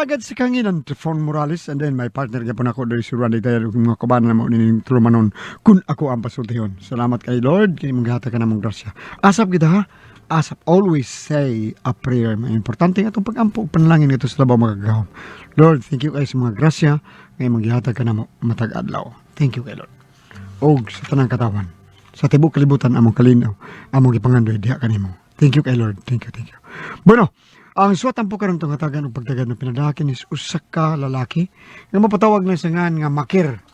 Alagad sa kanginan, Trifon Morales, and then my partner gyapon ako diri si Randy Taylor ug mga kabanan namo nining tulumanon kun ako ang pasultihon. Salamat kay Lord kay imong gihatag ka namong grasya. Asap kita ha. Asap, always say a prayer. May importante nga atong pagampo ug panalangin ngadto sa labaw makagagahom. Lord, thank you kay sa mga grasya nga imong gihatag ka namo matag adlaw. Thank you kay Lord. Og sa tanang katawan sa tibuok kalibutan among kalinaw, among gipangandoy diha kanimo. Thank you kay Lord. Thank you, thank you. Bueno, ang suwatan po karon tong hatagan og pagtagad ng pinadakin is usa ka lalaki nga mapatawag na sa ngan nga Makir.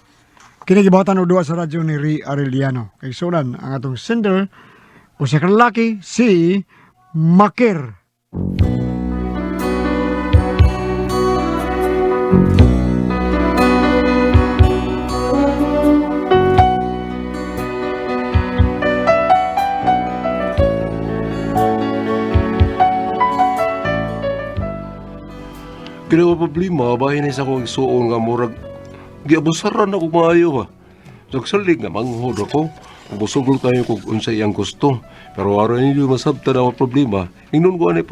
Kini gibuhatan og duwa sa radyo ni Ri Arellano. Kay sunan ang atong sender usa ka lalaki si Makir. Kini ko problema, bahin sa akong igsuon nga murag giabusaran ako maayo ba. Nagsalig nga manghod ako. Busogol kayo kung unsa iyang gusto. Pero aron ninyo masabtan ang problema, ingnon ko ani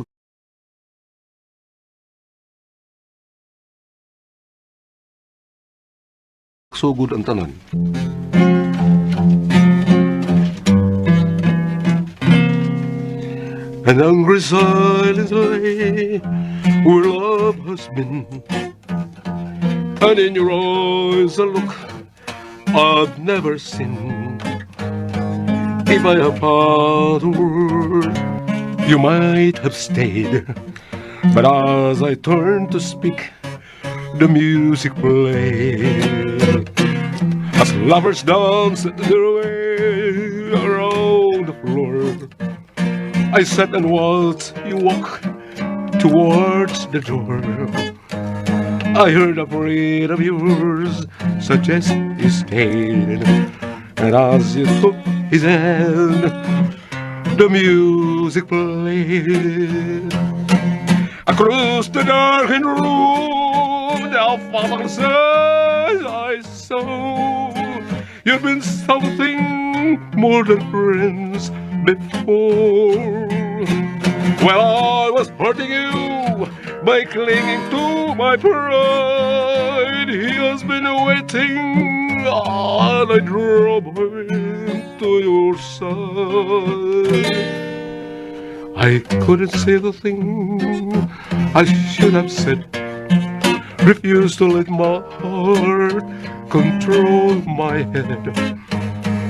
pagsugod ang tanan. And hungry silence lay where love has been. And in your eyes a look I've never seen. If I had found a word, you might have stayed. But as I turned to speak, the music played. As lovers dance their way around the floor, I sat and watched you walk towards the door. I heard a friend of yours suggest you stayed. And as you took his hand, the music played. Across the darkened room, the father's eyes I saw. You've been something more than friends before. Well, I was hurting you by clinging to my pride. He has been waiting, and I drove him to your side. I couldn't say the thing I should have said. Refused to let my heart control my head.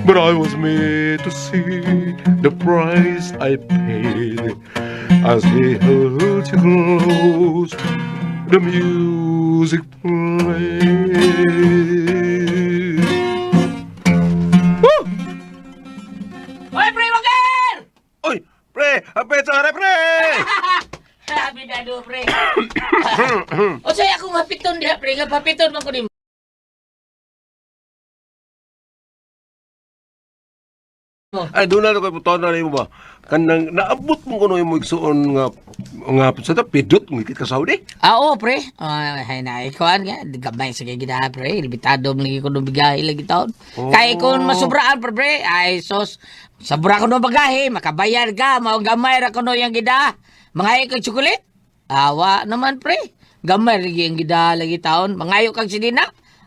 But I was made to see the price I paid as he held you close. The music played. Woo! Hoy, pre, Wakir! Oy, pre, apet sa pre! Sabi na do, pre. O say akong hapiton diha, pre. Nga papiton man ko nimo. Ay, doon na ko puto na nimo ba? Kanang naabot mo kuno imo igsuon nga nga sa ta pidot ngikit ka Saudi. Ah, oo, pre. Ay, na, ikuan nga. Gamay sa kay gina, pre. Limitado man lagi ko nung bigahe lagi taon. Oh. Kay kung masubraan, pre, pre. Ay, sos, sobra ko nung bagahe. Makabayar ka. Mao gamay ra ko nung yung gida. Mangayo kag tsokolate. Awa naman, pre. Gamay lagi ang gida lagi taon. Mangayo kag sinina.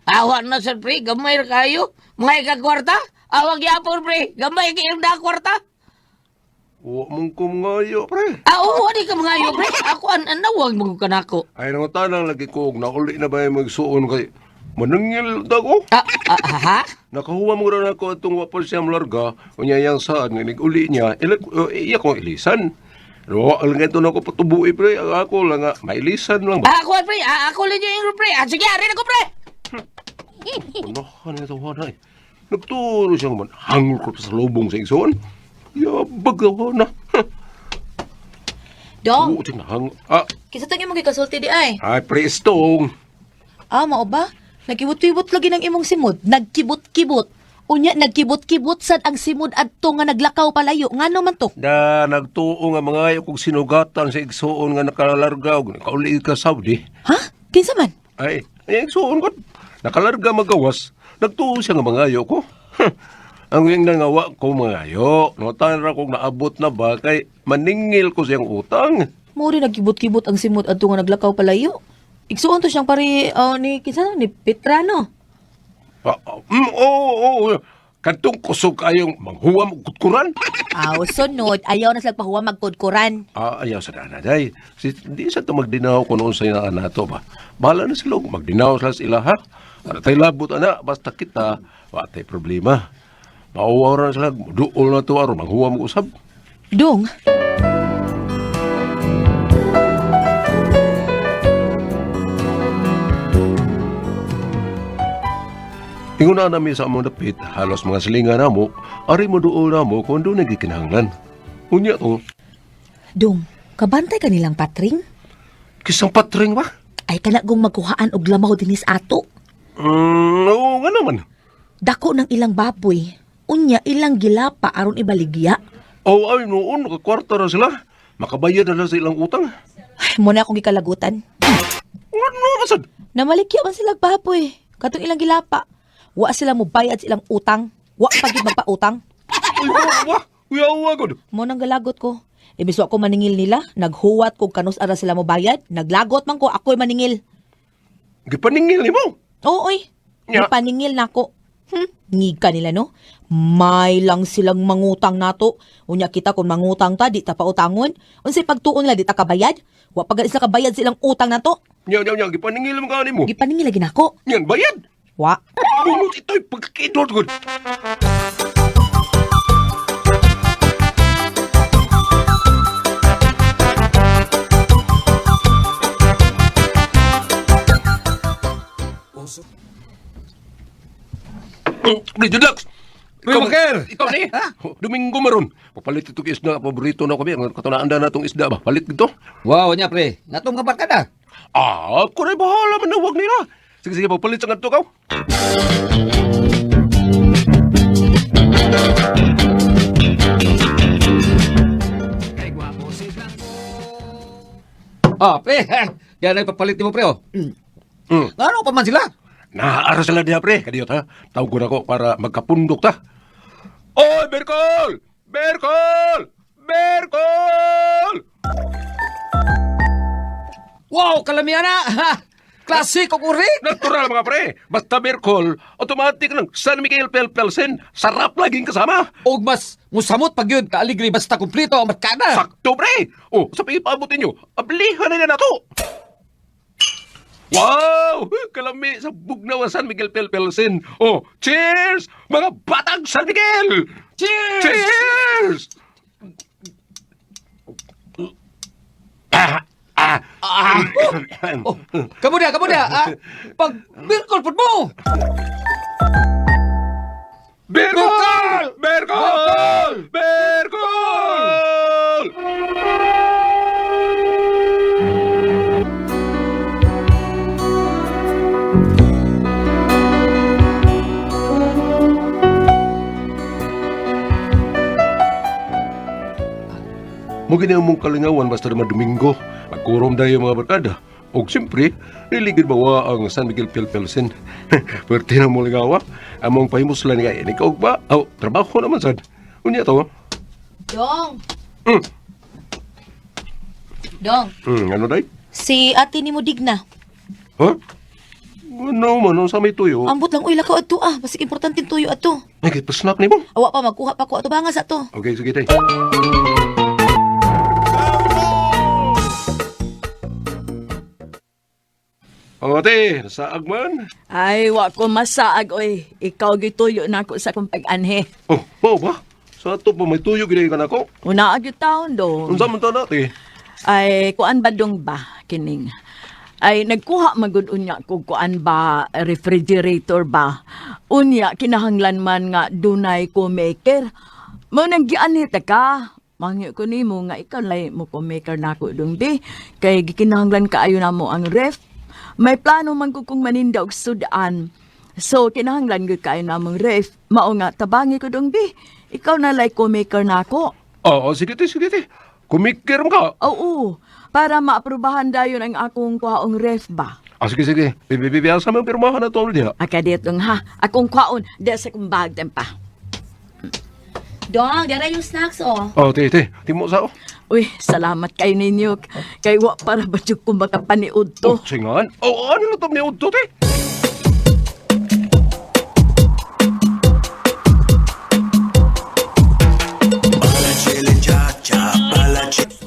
Awa na sir, pre. Gamay ra kayo. Mangayo kag kwarta. Awa gyapon, pre. Gamay kay yung da kwarta. Wa mong kumangayo, pre. Ah, oo, di ka mangayo, pre. Ako an anawag mo kanako. Ay nang tanang lagi ko og nauli na ba yung magsuon kay manangil ta ko. Ah, ah, ha? Nakahuwa mo rin ako atong wapol siya larga unya yang saan nga uli niya ilag iya kong ilisan. Pero ang ganito na ako patubuhi pre, ang ako lang nga mailisan lang ba. Ah, ako, pre. Ah, ako lang yung pre. Ah, sige, arin ako, pre. Ano ka na ito na eh. Nagturo siyang man hangol ko pa sa lubong sa igsoon. Yabag ako na. Dong, Oo, tinahang. Ah, kinsa tong imong gikasulti di ay? ay, prestong. Ah, mao ba? Nagkibot-kibot lagi ng imong simod. Nagkibot-kibot. Unya nagkibot-kibot sad ang simod adto nga naglakaw palayo. Ngano man to? Na nagtuo nga mga ayo kong sinugatan sa igsoon nga nakalarga og nakauli ka Saudi. Ha? Kinsa man? Ay, ay igsoon ko. Nakalarga magawas. Nagtuo siya nga mga ayo ko. Huh. Ang iyang nangawa ko mga ayo. Notan ra kong naabot na ba kay maningil ko siyang utang. Mao rin nagkibot-kibot ang simod adto nga naglakaw palayo. Igsuon to siyang pari oh, ni kinsa ni Petra no. Oo, oo. Katong kusog kayong manghuwam og kutkuran. Aw, sunod ayaw na sila pahuwa magkudkuran. Ah, ayaw sa dana, day. Si, di sa ito magdinaw kung noon sa inaan nato ba. Bahala na sila, og magdinaw sila sa ila, ha? Ano tayo labot, ana, basta kita, wa tay problema. Mauwaw na sila, duol na to, aron manghuwam og usab. Dong. Ingon na nami sa among dapit, halos mga silingan namo, ari mo duol namo kung doon nagikinahanglan. Unya to, Dong, kabantay ka nilang patring? kisang patring ba? Ay kana gong magkuhaan og lamaw dinis ato. Oo nga naman. Dako ng ilang baboy. Unya ilang gilapa aron ibaligya. Oh, ay noon, nakakwarta na sila. Makabayad na lang sa ilang utang. Ay, muna akong gikalagutan. Ano masad? Namalikya man sila baboy. Katong ilang gilapa. Wa sila mo bayad sa ilang utang. Wa pa gyud magpautang. Ay, wa, wa, wa, gud. Mo nang galagot ko. Imbis wa ko maningil nila, naghuwat kog kanus ara sila mo bayad, naglagot man ko ako'y maningil. Gipaningil ni mo. Oo, oy. Nya. Gipaningil nako. Ngig ka nila no. May lang silang mangutang nato. Unya kita kung mangutang ta di ta pautangon. Unsay pagtuon nila di ta kabayad? Wa pa gani sila kabayad silang utang nato. Nya, nya, nya, gipaningil mo ka ni mo. Gipaningil lagi nako. Yan, bayad. Wa. Bungot ito'y pagkakidot, gud. Relax. Uy, Maker! Ikaw ni. Domingo maron. Papalit itong isda. Paborito na kami. Ang katunaan na itong isda ba? Palit dito. Wow, nya pre. Natong ka barkada. Ah, ako na'y bahala manawag nila. Sige, sige, papalit sa ngadto kaw. Ah, pre. Yan ay papalit nimo pre oh. Ano pa man sila? Naara sila diha, pre. Kadiyot, ha? Tawag ko na ko para magkapundok ta. Oy, Berkol! Berkol! Berkol! Wow, kalamian na. Ha! Klasiko kuri. Natural mga pre. Basta Berkol, automatic ng San Miguel Pelpelsen. Sarap laging kasama. Og mas musamot pag yun, kaaligri basta kumpleto ang barkada. Sakto, pre. Oh, sa paabot ninyo, ablihan na na to. Wow! Kalami sa bugnaw ang San Miguel Pelpelsen. Oh, cheers! Mga batang San Miguel! Cheers! Cheers! Ah, ah, ah. Oh, kamo dia, kamo dia. Ah, pag birkol pud mo. Berkol! Berkol! Berkol! Mo gini mong kalingawan basta naman Domingo. Magkurom dayo mga barkada. Og siyempre, niligid bawa ang San Miguel Pilpilsen. Pwerte na mo lingawa. Among pahimuslan nga ini kaog ba? Aw, trabaho naman sad. Unya to. Dong. Mm. Dong. Ano day? Si ate ni mo digna. Ha? Ano man sa may tuyo? Ambot lang uy lakaw adto ah, basig importante tuyo adto. Ay, kay pasnak nimo. Awa pa magkuha pa ko ato bangas ato. Okay, sige tay. Oh, ate, nasaag man. Ay, wa ko masaag, oy. Ikaw gituyo na ako sa akong pag-anhe. Oh, mao ba? Sa ato pa may tuyo gid ka nako. Una ag taon do. Unsa man ta nate? Ay, kuan ba dong ba, kining? Ay, nagkuha magud unya ko kuan ba, refrigerator ba. Unya, kinahanglan man nga dunay ko maker. Mo nang gianhi ta ka. Mangyo ko nimo nga ikaw lay mo ko maker nako dong di. Kay gikinahanglan kaayo namo ang ref. May plano man ko kung maninda og sudan. So kinahanglan gyud kaayo namong ref. Mao nga tabangi ko dong bi. Ikaw na lay ko maker nako. Oo, sige te, sige te. Kumikir mo ka. Oo, para maaprubahan dayon ang akong kuhaong ref ba. Ah, sige, sige. Bibibiyasa mo pirmahan na to diha. Aka dito nga ha, akong kuhaon, di sa akong bag pa. Dong, dara yung snacks oh. Oh, te, te. Timo sa oh. Uy, salamat kay ninyo. Kay wa para ba jud ko makapaniud to. Oh, singan. Oh, ano na to ni Udto, te?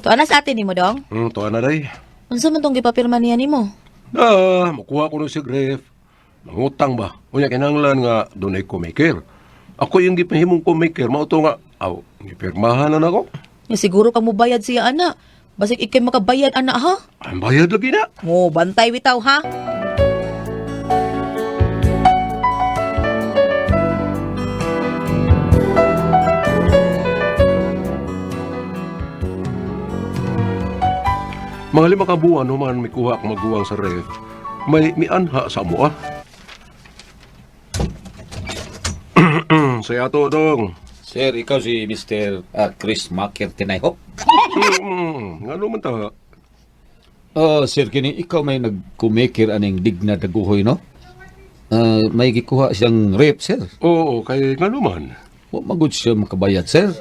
Tuan na sa atin nimo, Dong. Tuwa na day. Unsa man tong gipapirma niya nimo? Na, makuha ko ng si Gref. Mangutang ba? Unya kinahanglan nga dunay kumaker. Ako yung gipahimong kumaker, mao to nga aw, gipirmahan na nako. Ya, siguro ka mo bayad siya ana. Basig ikay makabayad ana ha. Ang bayad lagi na. Mo bantay bitaw ha. Mga 5 ka buwan human mikuha akong maguwang sa ref. May mianha sa amo ah. Sa ato dong. Sir, ikaw si Mr. Chris Maker Tinayhop. Ngano man ta? Oh, sir, kini ikaw may nagkumikir aning digna daguhoy, no? May gikuha siyang rape, sir. Oo, kay ngano man. Wa magud siya makabayad, sir.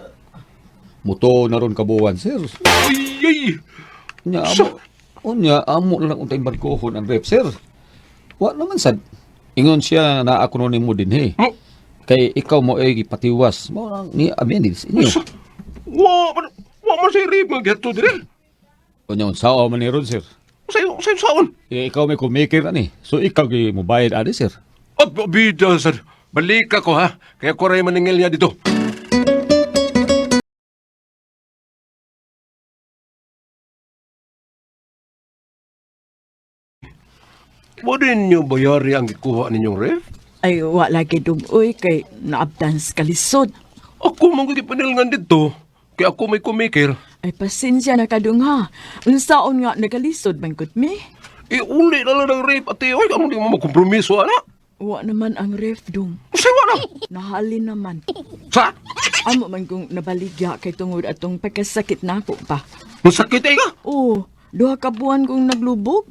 Muto na ron kabuwan, sir. Ay, ay. Unya, amo, unya, amo na lang untay barkohon ang rep, sir. Wa naman sad. Ingon siya na ako nun mo din, eh. Mo, Kay ikaw mo ay gipatiwas. Mo nang ni amin din sa inyo. sa, wa man wa man si ref nga geto dire. Unya, unsao man ni ron, sir. Sa saon. Eh, ikaw may kumikir ani. So ikaw gi mobayad ani, sir. Ab, bida sad. Balik ako ha. Kaya ko ray maningil niya dito. Wa din niyo bayari ang gikuha ninyong ref? Ay, wa lagi dong uy kay naabdan sa kalisod. Ako man gud gipanilngan dito. Kaya ako may kumikir. Ay, pasensya na kadung ha. Unsaon nga nagalisod man gud mi? Iuli na lang ng ref ate. Oy, amo di mo magkompromiso ana. Wa naman ang ref dong. Usay wa na. Nahalin naman. Sa? Amo man kung nabaligya kay tungod atong pagkasakit nako pa. Masakit ay ka. Oh, 2 ka buwan kong naglubog.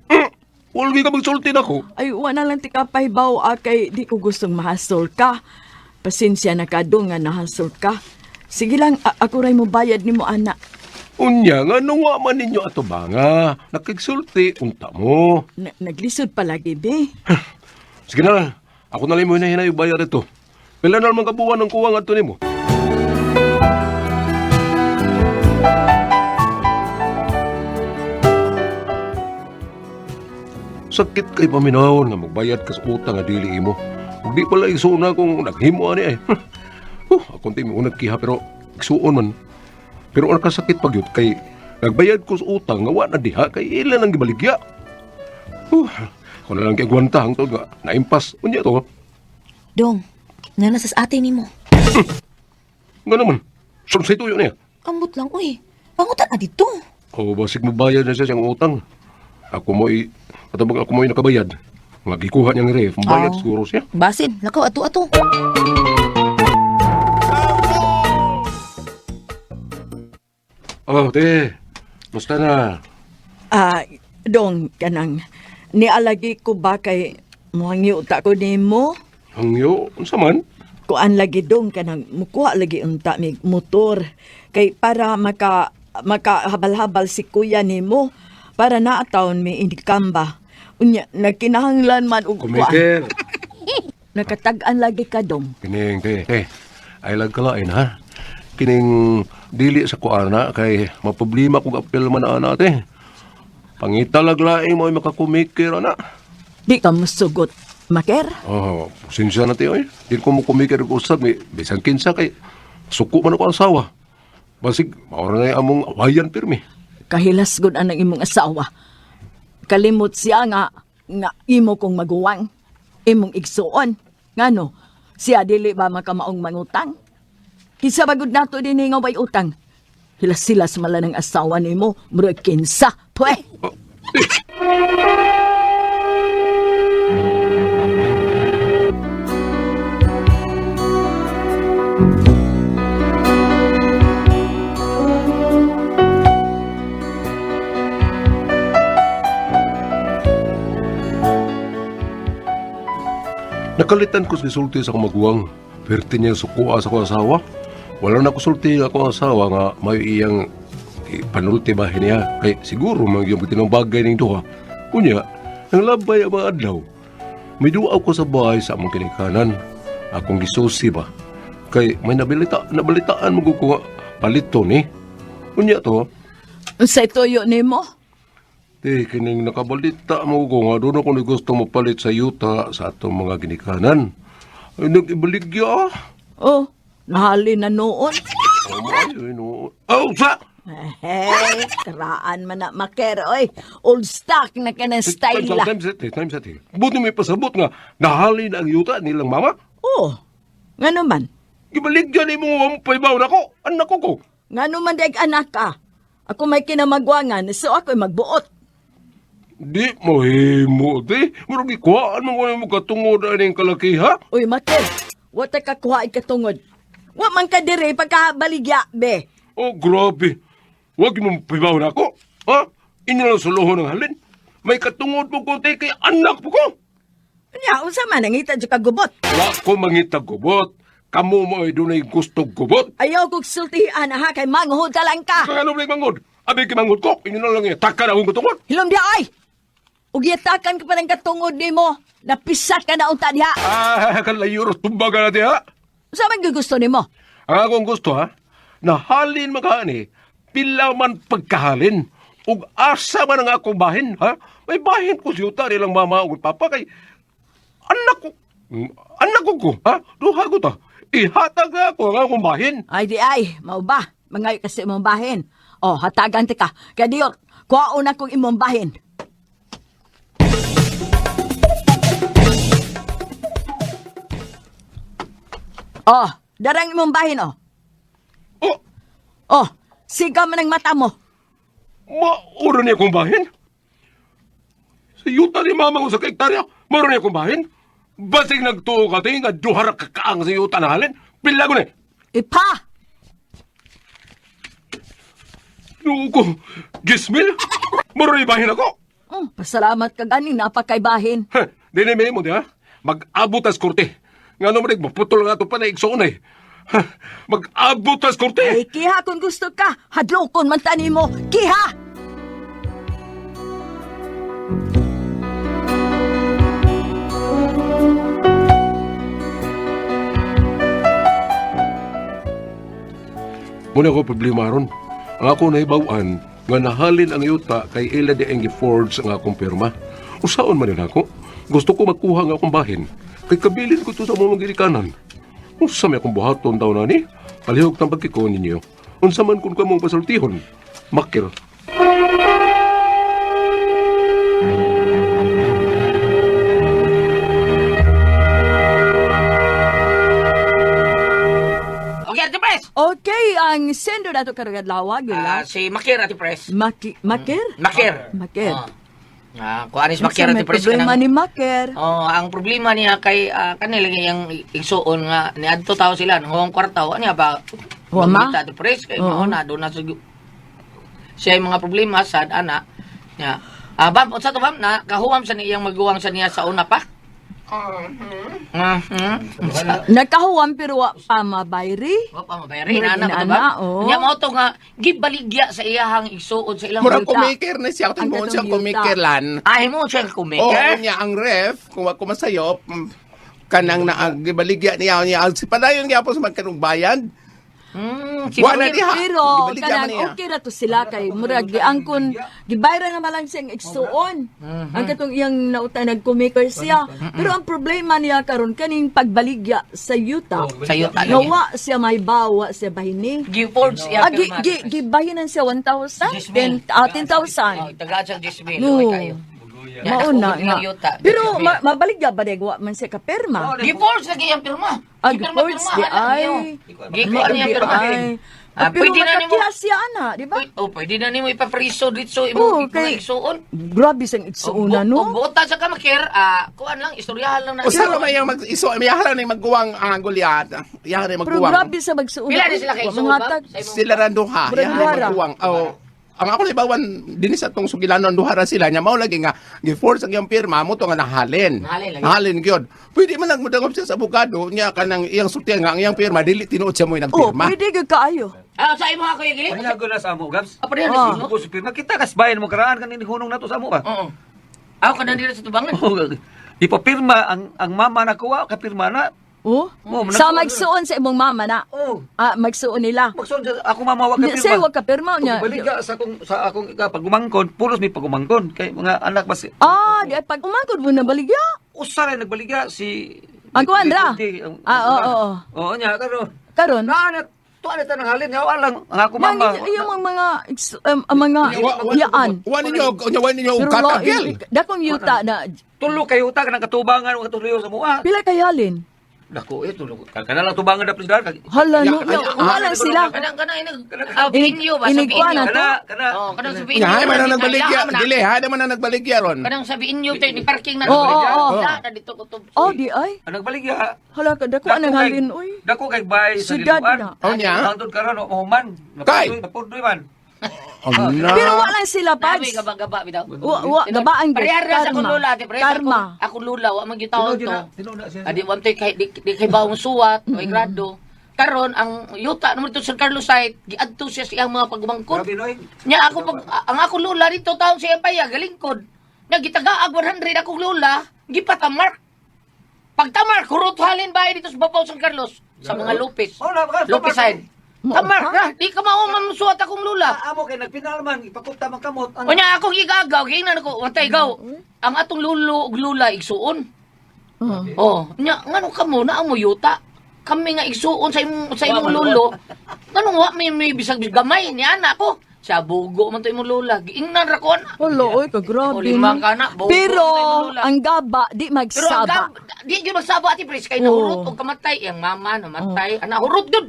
Wala ka magsulti nako. Ay, wa na lang ti kapahibaw ah, kay di ko gustong mahasol ka. Pasensya na ka dong nga nahasol ka. Sige lang, ako ray mo bayad nimo ana. Unya nga nung wa man ninyo ato ba nga nakigsulti unta mo. Naglisod palagi be. Sige na lang. Ako na lang mo hinahinay yung bayad ito. Pila na naman kabuwan ang kuwang ato nimo. Sakit kay paminawon nga magbayad ka sa utang nga dili imo. Ug di pala igsuon kung naghimo ani ay. Akong ti mo kiha pero igsuon man. Pero ang kasakit pag yun kay nagbayad ko sa utang nga wa na diha kay ilan ang gibaligya. Ako na lang kay gwanta hangtod nga naimpas unya to. Dong, nga nasa sa atin nimo. Nga naman. Sunsay tuyo niya. Ambot lang uy. Pangutan na dito. O basig mobayad na siya siyang utang. Ako mo'y atabang ako mo'y nakabayad. Nga gikuha niyang ref, mobayad Ah. siguro siya. Basin, lakaw ato ato. Oh, te. Musta na? Ah, dong kanang nialagi ko ba kay muhangyo ta ko nimo? Hangyo, unsa man? Kuan lagi dong kanang mukuha lagi unta mig motor kay para maka makahabal-habal si kuya nimo para naataon mi inikamba. Unya nagkinahanglan man og kuan. Kumiker. Nakatag-an lagi ka dong. Kining, te, te. Ay lag kalain, ha? Kining dili sa kuana kay maproblema kog apel man ana, te. Pangita lag laing mo ay makakumikir, ana. Di ka musugot, maker. Oh, pasensya na te, oy. Di ko mo kumikir og usab, eh. Bisan kinsa kay suko man ako ang asawa. Basig, maura na yung among awayan pirmi. Kahilas gud ang imong asawa. Kalimot siya nga nga imo kong maguwang, imong igsuon. Ngano, siya dili ba makamaong mangutang? Kinsa ba gud nato dinhi nga way utang? Hilas-hilas mala ng asawa nimo, murag kinsa. Pwe! Oh, eh. Nakalitan ko sa gisulti sa akong maguwang. Perte niya sukuha sa akong asawa. Wala na kusulti ako ang asawa nga may iyang panulti ba niya. Kay siguro man yung tinong bagay ning duha. Unya, nang labay ang mga adlaw. May duaw ko sa bahay sa among kinikanan. Akong gisusi ba. Kay may nabalitaan mo ko nga palito ni. Unya to, Unsay tuyo nimo? Di, kining nakabalita mo ko nga doon ako ni gusto mo palit sa yuta sa atong mga ginikanan. Ay, nag-ibaligya ah. Oh, nahali na noon. Oh, maayo, no. Oh, sa! Hey, karaan man na maker oy. Old stock na ka ng style Time, la. time, set, time, set. Buti may pasabot nga, nahalin ang yuta nilang mama. Oh, ngano man? Ibaligya ni mo ang paibaw na ko. Anak ko ko. Ngano man dag anak ka? Ako may kinamagwangan, so ako'y magbuot. Di mo himo, di. Murag ikuhaan mo ko mo katungod aning kalaki, ha? Uy, maker, wa ta kakuha katungod. Wa man ka dire pagkabaligya, be. Oh, grabe. Huwag mo paibaw na ako. Ha? Inyo lang suluhon ng halin. May katungod mo ko, te, kay anak mo ko. Unya, unsa man nangita jud ka gubot? Wa ko mangitag gubot. Kamu mo ay dunay gusto gubot. Ayaw kog sultihan ha kay manghod ka lang ka. Kaya ano mangod? Abi kay mangod ko. Inyo na lang eh. Taka na akong katungod. Hilom di ay. Ug yatakan ka pa ng katungod nimo. Napisa ka na unta diha. Ah, kalayo ro tumbaga na diha. Unsa man gyud gusto nimo? Ang akong gusto ha, nahalin makani, pila man pagkahalin. Ug asa man ang akong bahin, ha? May bahin ko siyuta nilang mama ug papa kay anak ko. Anak ko ko, ha? Duha ko ta. Ihatag na ako ang akong bahin. Ay di ay, mao ba? Mangayo kasi imong bahin. Oh, hatagan ti ka. Kaya diyot, kuhaon na kong imong bahin. Oh, darang imong bahin oh. Oh, Oh, siga man ang mata mo. mauro niya akong bahin. Sa yuta ni mama ko sa kaektarya, mauro niya akong bahin. Basig nagtuo ka ti, nga duha ra kakaang sa yuta na halin. Pila ko ni. Ipa! Noo ko, 10,000? Mauro niya bahin ako. Oh, pasalamat ka ganing napakaybahin. Ha, di na may mo di ha? Mag-abot tas korte. Nga naman maputol nga ito pa na igsoon eh. Ha, mag-abot tas korte. Ay, kiha kung gusto ka. Hadlokon man tani mo. Kiha! Muna ko problema ron. Ang ako naibawan, nga nahalin ang yuta kay ila di ang giforge ang akong pirma. Usaon man nila ako. Gusto ko makuha ang akong bahin. Kay kabilin ko to sa mga gilikanan. Unsa may akong buhaton daw na ni? Palihog tang pagkiko ninyo. Unsa man kun kamong pasultihon. Makir. Okay, Ate Pres. Okay, ang sender nato karong adlaw, Ah, gula. si Makir, Ate Pres. Maki, Maker? Makir. Maker. Oh. Ah, kuan is Makir, Unsa Ate may Pres. problema kanang- ni Maker. Oh, ang problema niya kay kanila yung igsuon nga niadto tao sila nang kwarta wa niya ba. Wa ma? Mangita, Ate Pres kay Oo. mao na doon na sa siya yung mga problema sad ana niya. Ah, bam, unsa to bam na kahuwam sa niyang maguwang sa niya sa una pa? Mhm. Nagkahuwam pero wa pa mabayri. Wa pa mabayri Murag na ana ba to inana, bam? oo. Nya mao to nga gibaligya sa iyahang igsuon sa ilang Murag Yuta. kumaker na siya. Ang Ako mo siya katong yuta. kumaker lan. Ay mo siya Oo, kumaker. niya ang ref, kung wag ko masayop, kanang na gibaligya niya niya si padayon gyapon sa magkanong bayan. Si Wa na Makir. diha. Pero Gibaligya man kanang niya. okay ra to sila kay murag giangkon gibayra na man lang siyang igsuon. Ang katong iyang nauta nagkumaker siya. Pero ang problema niya karon kaning pagbaligya sa yuta. Sa yuta Nga lang. wa siya may bawa siya bahini. Gi-forge siya Ah, gi, pirma, gi, Ate Pres. gibahinan siya 1,000? 10,000. 10,000. Oh, tagaan siya 10,000. No. Okay kayo. Mao na nga. Pero mabaligya ba deg wa man siya kapirma? Gi-forge lagi ang pirma. Ah, Gipirma, gi-forge pirma, di anak ay. niyo. Gi-kuan niya Di pirma. ay. Ah, Pero pwede na nimo. makakiha siya ana, di ba? Oh, pwede na nimo ipapriso dito Oo, imong kay- igsuon. Grabe siyang igsuuna, no? Kung buotan sa kamakir, ah, kuan lang istoryahan lang na. Usa ra may ang mag iso may hara ni magguwang ang Goliath. Yaha ni Pero magguwang. grabe sa magsuuna. Pila ni sila kay Wa igsuon ba? manghatag. Sa imong- Sila ra duha. Murag Yaha ni duha ra. magguwang. Oh. Ang ako libawan dinhi sa tong sugilanon duha ra sila nya mao lagi nga gi-force ang iyang pirma mo to nga nahalin. Nahalin lagi. Nahalin gyud. Pwede man lang modangop siya sa abogado nya kanang iyang sultihan nga ang iyang pirma dili tinuod siya mo Oh, nagpirma. pwede gyud kaayo. Ah, sa imo ako yung gili. Panilago na sa amo, Gabs. Ah, pareho Ah. na sino? Ko sa pirma kita kas bayan mo karaan kanin hunong nato sa amo ba. Oo. Ako ka nandito sa tubangan. Oh, ipapirma ang mama na kuha kapirma na. Oh? Oh, Sa magsuon sa imong mama na. Oh. Ah, magsuon nila. Magsuon sa ako mama wa Di, kapirma. say, wa kapirma niya. Baliga sa akong ika pagumangkon, pulos may pagumangkon kay mga anak bas. Ah, di ay pag umangkod mo na baligya. Usa ra nagbaligya si Ang kuwan ra? Ah, oo, oo. Oo niya karon. Karon. Naa na tuwa na tanang halin nga wala lang ang ako mama. Nang yung mga ang mga yaan. Wa ninyo wa ninyo og Pero lo, katagil. dakong yuta na Tulo kayo uta kanang katubangan wa katuloy sa mua. pila kay halin? Dako eh tulo. Kana lang tubangan na presidente. Hala no, Ya, no, wala sila. Kanang kanang inig binyo ba sa Inigkuan binyo. na to? Kana kana. Oh, kanang sa binyo. Nya hay man ang nagbaligya, Kanang dili hay man ang nagbaligya ron. Kanang sa binyo tayo ni parking na. Oo, oo, oo. Wala na dito ko to. Oh, di ay. Ang nagbaligya. Hala ka dako ang halin oy. Dako kay bay sa Siyudad Liluan. na. Oh, niya? Hangtod karon wa mahuman. Kay! Napurdoy man. Oh, na. Pero wala sila Pads. pads. Gaba-gaba bitaw. Wa gabaan gyud. Parehar ra sa akong Karma. lula, di pre. Karma. Ako lula, wa man gyud taon Tinuod to. na, tinuod na siya. Adi wa man to'y kay di kay bawong suwat, may grado. Karon ang yuta naman dito sa Carlos site, giadto siya sa iyang mga pagmangkod. Grabe noy. Nya ako pag ang ako lula dito taon sa iyang paya galingkod. Nya gitagaag 100 akong lula, gipatamark. Pagtamark, hurot halin bahay dito sa Babaw San Carlos sa mga Lopez. Oh, na, baka- Lopez side. Tamark ra, di ka mao mamsuwat akong lula. Ah, Amo kay nagpinalman ipakupta man kamot. Ang Unya akong igagaw, giingnan ako, watay gaw. Ang atong lulo ug lula igsuon. Oh, nya ngano kamo na mo yuta. Kami nga igsuon sa imong lulo. Nganong wa may bisag gamay ni anak ko. Sa bugo man to imong lula. Giingnan ra ko ana. Hala oy ka grabe. O, lima no. ka na, bugo Pero sa imong lula. ang gaba di Pero ang magsaba. gab, di gyud magsaba ati pres kay Oo. nahurot og kamatay iyang mama namatay. Ana hurot gyud.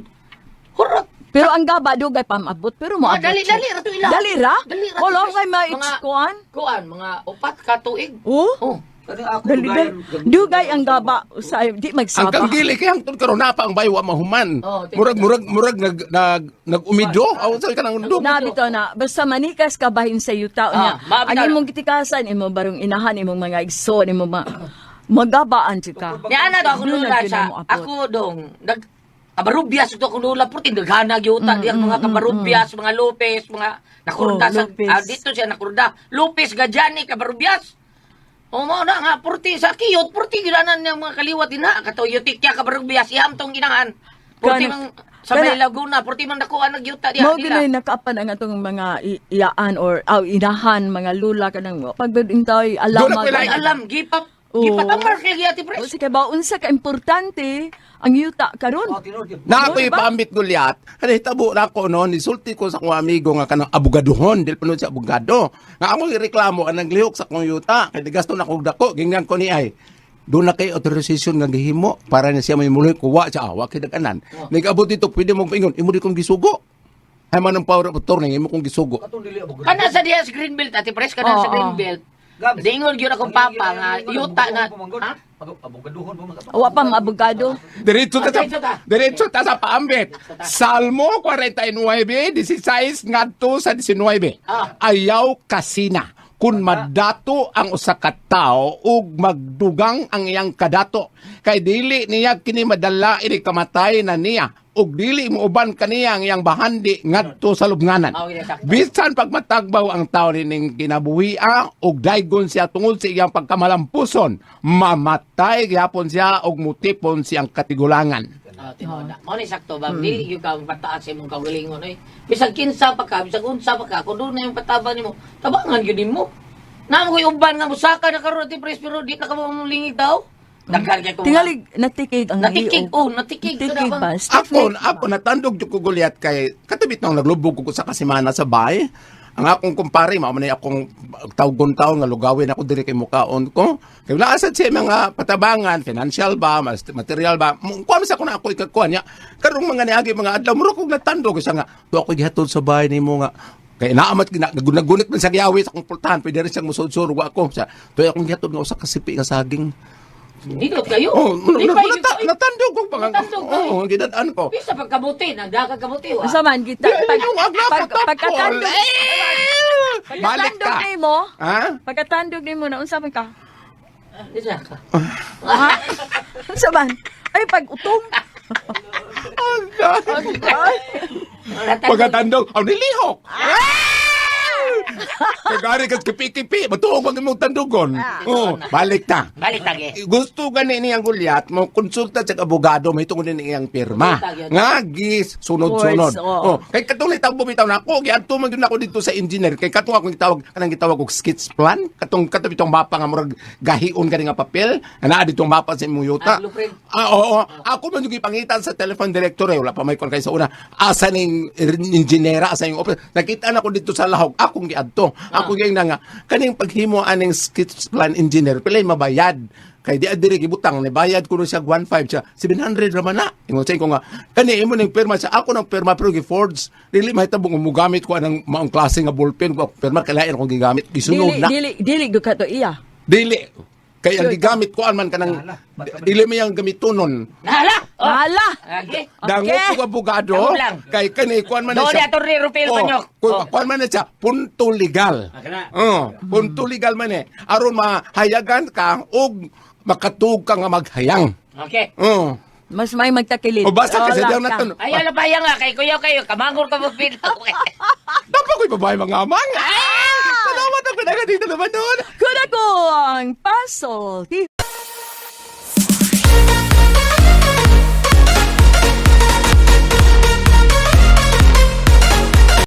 Hurot. Pero ang gaba dugay pa maabot pero Mga moabot. dali siya. dali ra to ila. Dali ra? Dali ra. Wala Ate Pres. kay Mga ma-kuan. kuan mga upat ka tuig. Oh? Oh. Kanang ako Dali dali. Dugay ang gaba sa di Ang magsaba. kanggili kay hangtod karon na pa ang baywa mahuman. Oh, tingnan. Murag murag murag nag nag nag-umido. Aw sa kanang undog. Na bitaw na basta manikas ka bahin sa yuta Ah, niya. mabitaw Ang na. imong gitikasan imong barong inahan imong mga igsoon imong mga magabaan jud ka. Ni ana do ako Doon lula na gyud sa na moabot. ako dong nag kabarubyas ito ako lula purti daghana gyuta diyang mga kabarubyas, mga Lopez, mga nakurda Oh, sa Lopez. ah, dito siya nakurda. Lopez Gajani kabarubyas. O mao na nga purti sa kiyot purti ginanan niya mga kaliwat din ha kato yutikya kabarubyas iham tong ginahan. Purti Kana- mang sa may kana- Laguna purti man nakuha nagyuta diha Mao nila. ginoy nakaapan ang atong mga iyaan or aw inahan mga lula kanang pagbintay alam Doon na Ay, Like- alam gipap Oo. gipatamar lagi ati O pres. sige ba unsa ka importante ang yuta karon? Na ako Diba? ipaambit gulyat. Ano hitabo na ako no, nisulti ko sa akong amigo nga kanang abogadohon, dili pa nun siya abogado. Nga ako ireklamo ang naglihok sa akong yuta, kay gasto na akong dako, gingnan ko ni ay. Doon na kay authorization nga gihimo para na siya may muloy kuwa siya awa kay daganan. Nag-abot dito pwede mong paingon, imo di kong gisugo. Hay man ang power of attorney imo kong gisugo. Kana sa diha sa Greenbelt ati pres kana Oo, sa oo. Greenbelt. Dingon gyud akong papa nga yuta na ha? Abogadohon pa man Wa pa maabogado. Diretso ta sa Diretso ta. diretso ta sa paambit. Salmo 49, 16 ngadto sa 19. Ah. Ayaw kasina kun madato ang usa ka tawo ug magdugang ang iyang kadato kay dili niya kini madala ini kamatay na niya ug dili muuban kaniya ang iyang bahandi ngadto sa lubnganan. Ah, okay, sakto. Bisan pagmatagbaw ang tao nining kinabuhia ug daygon siya tungod sa iyang pagkamalampuson, mamatay gyapon siya ug mutipon siyang katigulangan. Ah, tinuod na. Mao ni sakto ba? Dili gyud ka pataas sa imong kaugalingon oy. Bisag kinsa pa ka, bisag unsa pa ka, kun doon na yung pataba nimo, tabangan gyud nimo. Naa mo koy uban nga musaka na karon ati pres pero di na ka mo lingig daw. Daghan kay ko. Tingali natikig ang Natikig hiog. oh, natikig to na Natikig bang. ba? Ako, ako natandog jud ko gulyat kay katubit nang naglubog ko sa kasimana sa bahay. Ang akong kumpare, mao man akong tawgon taon nga lugawin ako diri kay mukaon ko. Kay wala sad siya mga patabangan, financial ba, mas material ba. Kuan sa ko na ako ikakuan niya. Karong mga niagi mga adlaw mura kog natandog siya nga do ako gihatod sa bahay nimo nga kay naamat nagunit man sa giyawi sa akong pultahan pwede rin siyang musudsur wa ako sa tuyo akong gihatod nga usa ka sipi nga saging. Nindot kayo. Oh, Lipay gyud ko, eh. natandog ko pa. Natandog ka, eh. Oh, gidad-an ko. Bisa pagkabuti, nagdaga kabuti wa. Unsa man kita Di, ay, yung agla ko, tapol. pagkatandog. Eh! Balik ka. Pagkatandog nimo. Ha? Pagkatandog nimo na unsa man ka? Bisa ka. Ha? Unsa man? Ay pag utong. Pagkatandog, ang nilihok. Ah! Kagari kas kipi-kipi, matuog ang imong tandugon. Oh, balik ta. Balik tagi. Gusto gani niyang Gulyat mo konsulta sa abogado may tungod ni iyang pirma. Konsulta gyud. Nga gis sunod-sunod. Course, oo. Oh, kay katong nitawag bumitaw na ako, giadto man gyud ako dito sa engineer kay katong akong gitawag kanang gitawag og sketch plan, katong katong bitong mapa nga murag gahion kani nga papel, naa ditong mapa sa imong yuta. Ah, blueprint. Ah, oo. Ako man yung gipangitan sa telephone director eh. Wala pa may kon kay sa una. Asa ning engineera, asa yung office. Nakita na ko dito sa Lahog. Akong giadto. Ako gyud na nga kaning paghimo aning sketch plan engineer pilay mabayad. Kay di adiri gibutang ni bayad kuno siya 15 siya 700 ra man na. Ingon siya ko nga kani imo ning pirma siya ako nang pirma pero gi-forge. Dili mahitabo nga mogamit ko anang maong klase nga ballpen ko pirma kailain akong gigamit gisunod Dili na. dili dili gyud ka to iya. Dili. Kay ang gigamit ko man kanang dili man yang gamitonon. Nahala. Oh. Hala. Okay. Dango ko abogado Damo lang. kay kani kuan man na Doon siya. ni Atty. Rufil Oh, Banyok. Oh. Kuan man na siya punto legal. Ah, kana. Oh, punto legal man eh. Aron mahayagan ka og makatug ka nga maghayang. Okay. Oh. Mas may magtakilid. O basta kasi Wala daw ka. naton. Ayaw na pa nga kay kuya kayo kamangor ka mo pilo. Dapat ko'y babae mga amang. Ah! Salamat ang pinagdito naman doon. Kuna ko ang puzzle.